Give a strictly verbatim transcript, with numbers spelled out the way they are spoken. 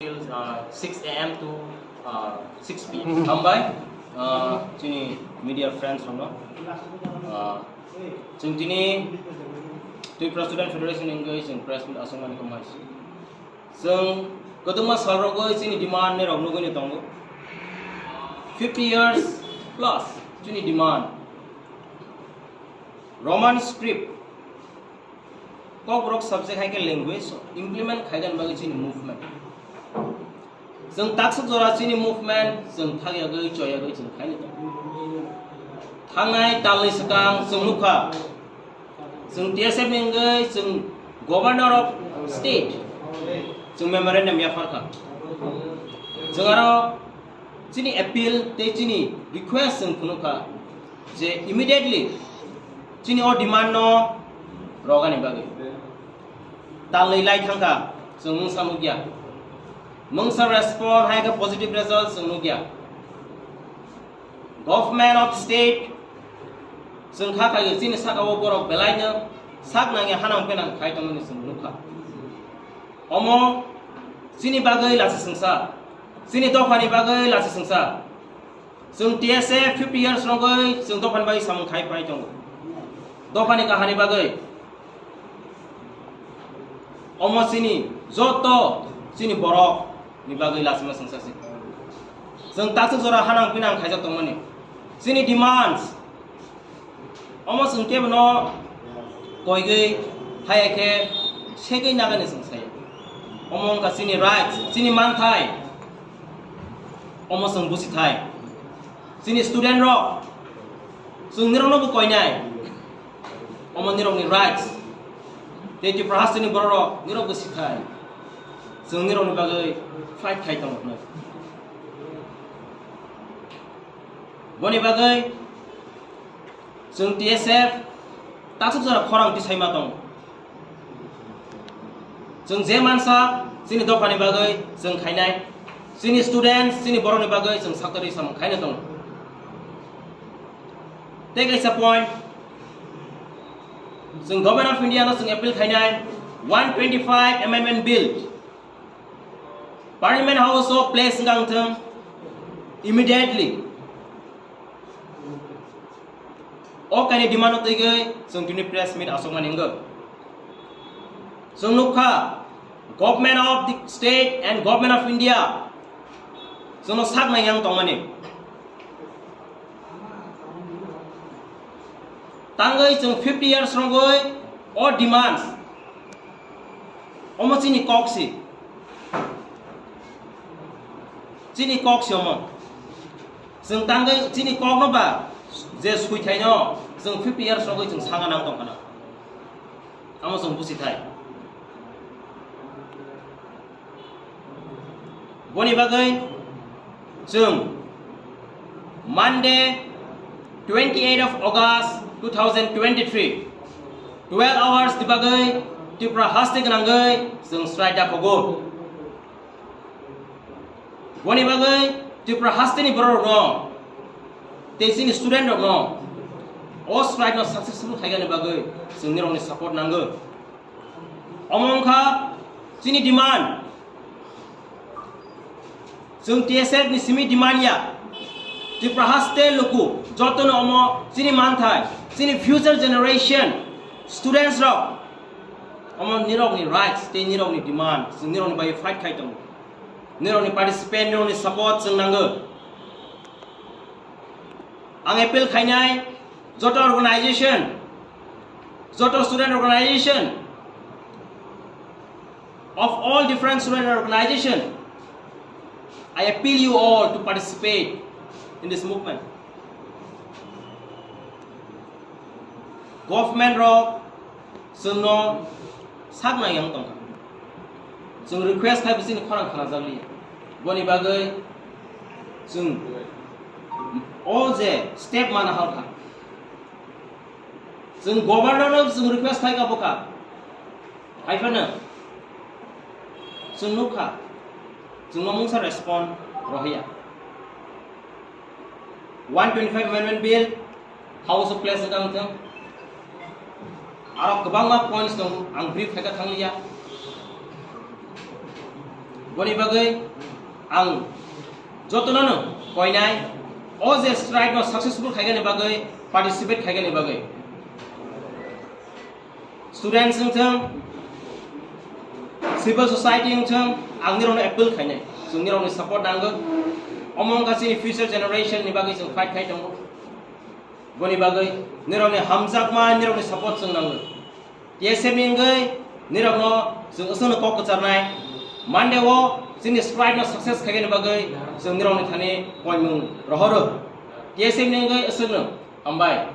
Till, uh, six a m to, uh, six p m. Hambai, uh, chini media friends rokno, uh, chwng tini Tripura Student Federation wngwi chwng press meet aswk mani kok mai si. Chwng kwbangma sal rogwi chini demand ni rok nugwi ni tongo. Fifty years plus chini demand. Roman script Kokborok subject hai khe language implement khaina bagwi chini movement. Chwng taksuk jora chini movement chwng thakyagwi choyagwi chwng khaina tongo. Thangnai talni swkang chwng nukha, chwng T S F ni wngwi chwng Governor of State chwng memorandum yapharkha. Chwng aro chini appeal tei chini request chwng phunukha. Je immediately chini o demand no rogani bagwi talnwi lai thangkha, chwng mungsa nukya. Mungsa respond hai khe positive result chwng nukya. Government of state chwng kha khaio chini saka o borok belai no sak nangya hanang penang khai tongmani chwng nukha. Omo chini bagwi lachi sengsa, chini dophani bagwi lachi sengsa. Chwng T S F fifty years rogwi chwng dophani bagwi samung khai phai tongo. Dophani kahani bagwi omo chini joto chini borok ni bagwi lachima sengsa se. Chwng taksuk jora hanang pinang khaijak tongmani. Chini demands omo chwng kebono koigwi haya khe segwi nagani chwng sayo. Omo wngkha chini rights, chini manthai. Omo chwng busi thai. Chini student rok, chwng nirokno bo koinai. Omo nirokni rights. Tei Tripura hasteni borok rok nirok bo si thai. Chwng nirokni bagwi fight khai tongo hwnwi. Boni bagwi chwng T S F taksuk jora khorang tisaima tongo. Chwng je mansa chini dophani bagwi chwng khainai, chini students, chini borokni bagwi chwng saktori samung khaina tongo. Tei kaisa point, chwng Government of India no chwng appeal khainai, one twenty-five Amendment Bill Parliament House o place wngkha wngthwng immediately. O kaini demand no twiwi chwng tini press meet aswkmani wngkha. Chwng nukha, Government of the State and Government of India chwngno sak nai yang tongmani. Tangwi chwng fifty years rogwi o demands, omo chini kok si, chini kok si omo. Chwng tangwi chini kokno ba je swithaino chwng fifty years rogwi chwng sanga nang tongkhana. Amo chwng busi thai. Boni bagwi chwng Monday, twenty-eight of August two thousand twenty-three, twelve hours ni bagwi Tripura haste gwnangwi chwng strike dakhogo. Boni bagwi Tripura hasteni borok rokno tei chini student rokno o strike no successful khaigani bagwi chwng nirokni support nango. Omo wngkha chini demand. Chwng T S F ni simi demand ya. Tripura haste luku jotono omo chini manthai, chini future generation students rok omo nirokni rights tei nirokni demand, chwng nirokni bagwi fight khai tongo. Nirokni participant, nirokni support chwng nango. Ang appeal khainai joto organization, joto student organization of all different student organization, I appeal you all to participate in this movement. Government rok chwngno sak nai yang tongkha. Chwng request khai bisini khorang khana jagli. Boni bagwi chwng o je step mana halkha. Chwng governor no chwng request khai ka bokha. Hai phano chwng nukha. Chwng mamungsa respond rohya. One twenty-five Amendment Bill House of Place wngkha wngthwng. Aro kwbangma points tongo, ang brief khaika thangliya. Boni bagwi ang jotono no koinai o je strike no successful khaigani bagwi, participate khaigani bagwi. Students wng thung, civil society wng thung, ang nirokno appeal khainai. Chwng nirokni support nango. Omo wngkha chini future generation ni bagwi chwng fight khai tongo. Boni bagwi nirokni hamjakma, nirokni support chwng nango. T S F ni wngwi nirokno chwng aswkno kok kwcharnai. Monday o chini strike no success khaigani bagwi chwng nirokni thani koimung rohoro. T S F ni wngwi aswkno hambai.